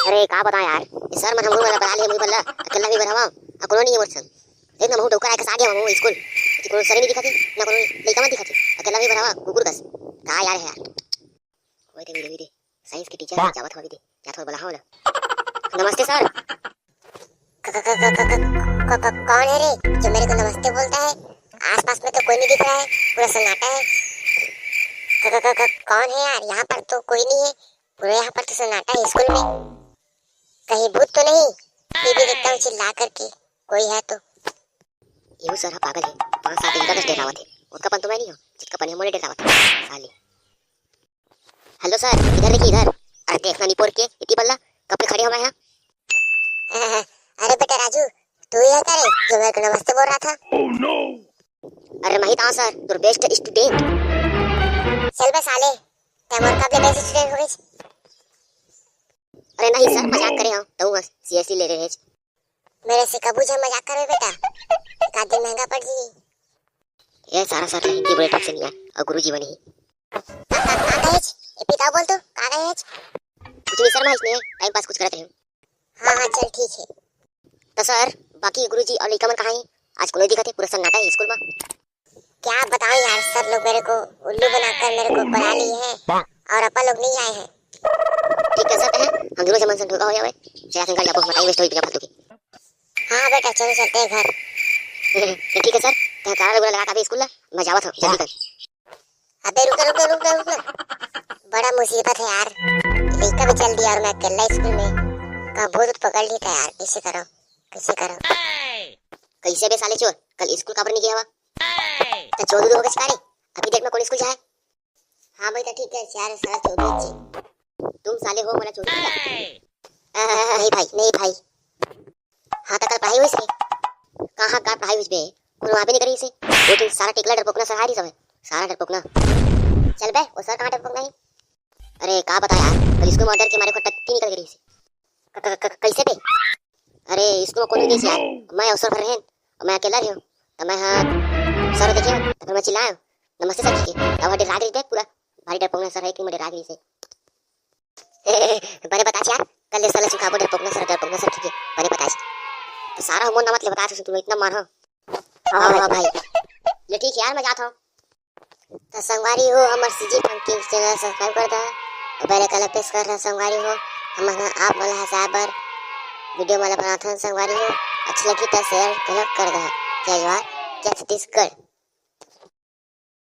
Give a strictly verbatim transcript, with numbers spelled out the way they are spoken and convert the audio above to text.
अरे का बताओं यार, ये सर मन हमू मन ला बला लिए, मुही बल्ला अकेला भी बरहवा, अउ कोनो नहीं है मोर संग। देख ना, महू डौकर आए कस आ गया महू स्कूल, कि कोनो सर नहीं दिखत हे, ना कोनो लइका मन दिखत हे, अकेला भी बरहवा कुकुर कस। का यार है यार। ओए दे, ओए दे, ओए दे, साइंस के टीचर जावत हवा दे, जात हवा बलाहव ना। नमस्ते सर। क-, क-, क-, क-, क-, क-, क-, कौन है रे जो मेरे को नमस्ते बोलता है? आसपास में तो कोई नहीं दिख रहा है, पूरा सन्नाटा है। क-, क-, क-, क-, कौन है यार? यहाँ पर तो कोई नहीं है, पूरा यहाँ पर तो सन्नाटा है स्कूल में। कहीं भूत तो नहीं? टीवी देखता हूँ चिल्ला करके, कोई है तो। यहू सर ह पागल है, पाँच साल के लइका कस डेरावत है। ओतका पन तो मैं नहीं हूँ, जितका पन ये मोले डेरावत है, साले। हेलो सर, इधर देखिए इधर। अरे देखना निपोर के, इतनी बल्ला, कब के खड़े हो मैं यहाँ? अरे बेटा राजू, तू ही है क्या रे जो मेरे को नमस्ते बोल रहा था? अरे मैं ही तो हूँ सर, तोर बेस्ट स्टूडेंट। चल बे साले, तैं मोर कब ले बेस्ट स्टूडेंट हो गइस? अरे नहीं सर, मजाक करे हूँ, तहू सीरियसली ले रहे हैं। मेरे से कभू झन मजाक करबे बेटा, एक आध दिन महंगा पड़ जी। ये सारा सर हिंदी बोले ठीक से नहीं है, अउ गुरुजी बने ही। का, का, का कहेच? ए पिताऊ बोल तो, का कहेच? कुछ नहीं सर, मैं इसने टाइम पास कुछ करत रहे हूँ। हाँ, हाँ, चल ठीक है। तो सर, बाकी गुरुजी अउ लइका मन कहाँ है? आज कोनो दिखत है, पूरा सन्नाटा है स्कूल में। क्या बताऊं यार, सर लोग मेरे को उल्लू बनाकर मेरे को बुला लिए हैं और अपन लोग नहीं आए हैं। ठीक है सर, हैं? हम दोनों जमन से धोखा हो जावे। चला संकल जाबो, बताइए स्टोरी बिना फालतू की। हाँ बेटा, चलो चलते हैं घर। ठीक है सर, तैं ताला लगा लगा के अभी स्कूल ला, मैं जावत हूँ जल्दी कर। अबे रुक, रुक, रुक, रुक, रुक। बड़ा मुसीबत है यार, लइका भी चल दिया और मैं अकेला स्कूल में। कहाँ भूत पकड़ ली था यार, कैसे करो, कैसे करो? कैसे बे साले चोर, कल स्कूल काबर नहीं गया हवा? तो चोदू हो गए सारे, अभी डेट में कौन स्कूल जाए? हाँ भाई, तो ठीक है, सारे सारा चोदू जी। तुम साले हो, मोला चोदू का? नहीं भाई, नहीं भाई। हाँ, तो कल पढ़ाई होइस रे? कहाँ का पढ़ाई होइस बे? कोनो आबे नहीं करिस हे। वो दिन सारा टिकला डरपोकना सर हारी सब है। सारा डरपोकना। चल बे, वो सर कहाँ डरपोकना है? अरे, का बता यार, कल स्कूल में डर के मारे को टट्टी निकल गई रही। क-, क-, क-, कैसे बे? अरे, स्कूल में कोई नहीं गई यार। मैं अउ सर भर रहेन, मैं अकेला रहे हूँ। तो मैं हाँ, सर देखे हूँ, तो फिर मैं चिल्लाया हूँ, "नमस्ते सर" कहिके। अब डेरा गे रही पूरा, भारी डरपोकना सर है कि मैं डेरा गे रही से। बने बताच यार, कल ले साला सुखाबो डरपोकना सर, डरपोकना सर कहिके, बने बताच। तो सारा हमन नामत ले बताच, तुम इतना मार हो। हाँ, हाँ भाई। ले ठीक है यार, मैं जात हूँ। तो संगवारी हो, हमर सीजी फंकी चैनल सब्सक्राइब कर दा, और बेल आइकन ला प्रेस कर दा संगवारी हो। हमन ह आप मन ला हंसाए बर वीडियो मन ला बनाथन संगवारी हो। अच्छा लगी तो शेयर घलो कर दा। जय जोहार, जय छत्तीसगढ़।